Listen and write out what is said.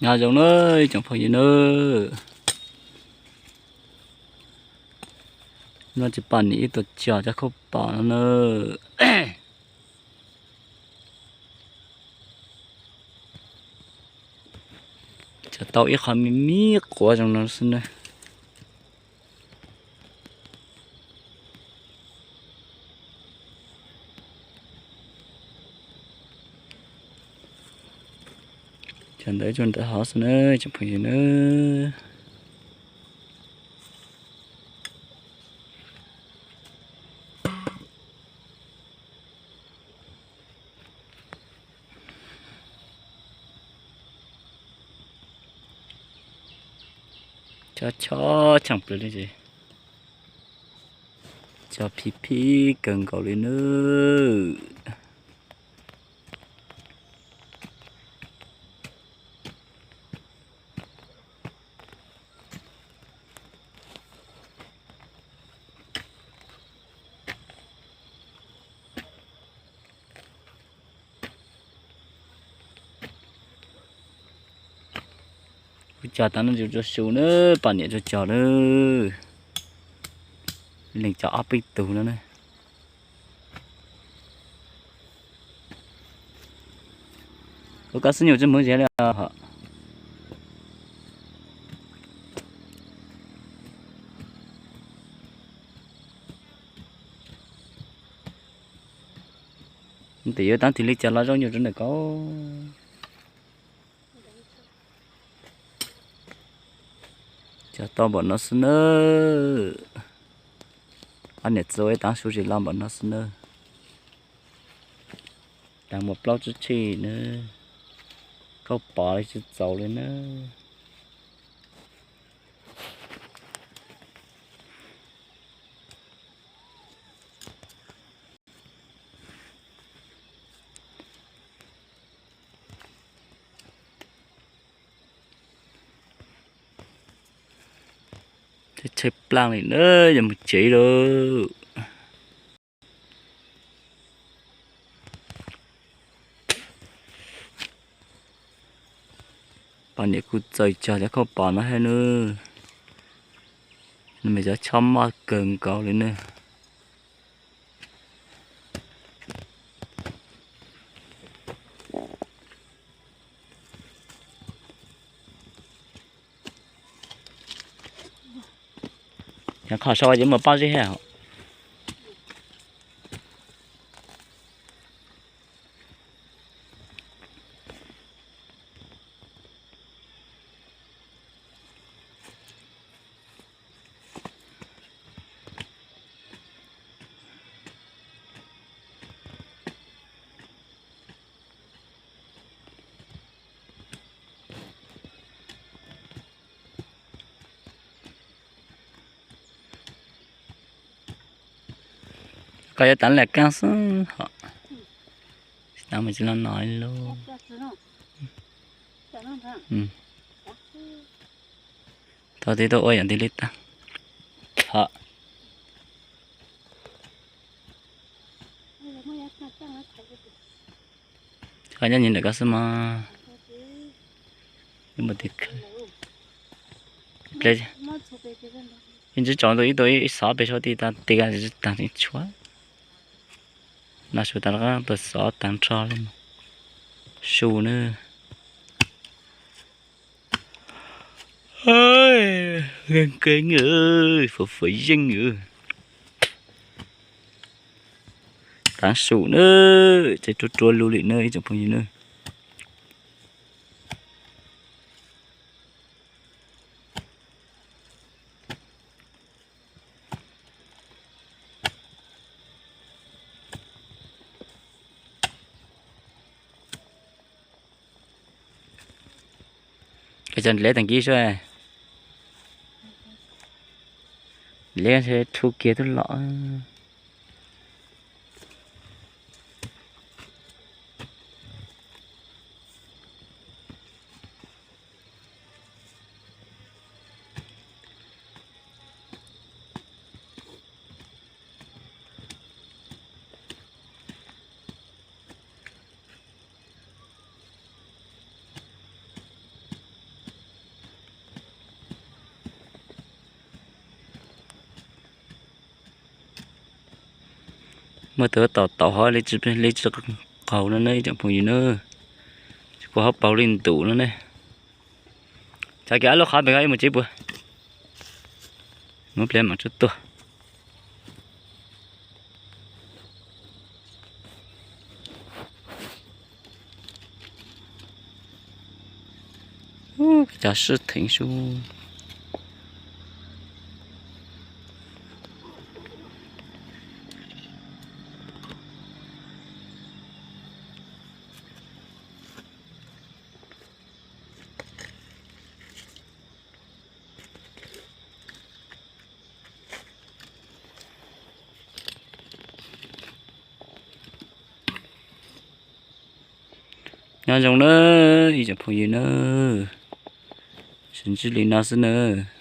Nyob zoo na ib tsoom phooj ywg na, no tsis pom niam ib tug cog cov khaub pom no na. Cog tau ib qho me me quav zoo no xwb na. Cog ntawd cog ntawd hov xwb na tsoom phooj ywg na. Chob chob tsheej plaws li ces cog phim phim kawg nkaus li nawb. Kuv cog tas no tsuas tsuas su na, poj niam tsuas cog na. Leej cog ob peb tug no na. Ua koj xwb nyuj tsis hmuv ziab li os. Tes yuav taab tig li cas los zoo nyuj rau ntawm koj. Cog tau npaum no xwb nawb. Ob niam txiv ua ib taab su zis los npaum no xwb nawb. Taag muaj plaub tsib tshij nawb. Kauj pov li tsis txaus li nawb. Tshaib plaaj li na, yuav mus tsev lawm. Poj niam kuj txawj cog cov kauj pov no thiab nawb. Nws cov chob maj kawg nkaus li nawb. Yog qhov sau ces muaj pob zeb thiab. Koj yuav tav lam kaab xwb hos, tsis tav mus tsis los no li lauj. Tau tig tuaj ua yam tig li tag. Hos. Koj nyob nyi ntawm koj xwb mas. Ib ntsis tsaus ntuj ib tug ib xov pem saud ti tag ti tag tsis tshuav. No su tas los tuaj xov tag nrho li. Su na. Nkees nkees, fuv fuv yeej. Taav su na, tseem rua rua lug li na ib tsoom phooj ywg na. Koj cov nrhiav tag kis sua, nrhiav rhu kiag tub los. Muaj tus tom tau hov li tsis qaug no ne ib tsoom phooj ywg na. Tsis pub hov paug li ntus no ne. Txav kiag ab lub qhov pem ko ib mus tsev puas. Muab pliag mam tsuab tuaj. Cov sib theem sub. Nyob zoo nawb ib tsoom phooj ywg nawb. Sib ntsib li no xwb nawb.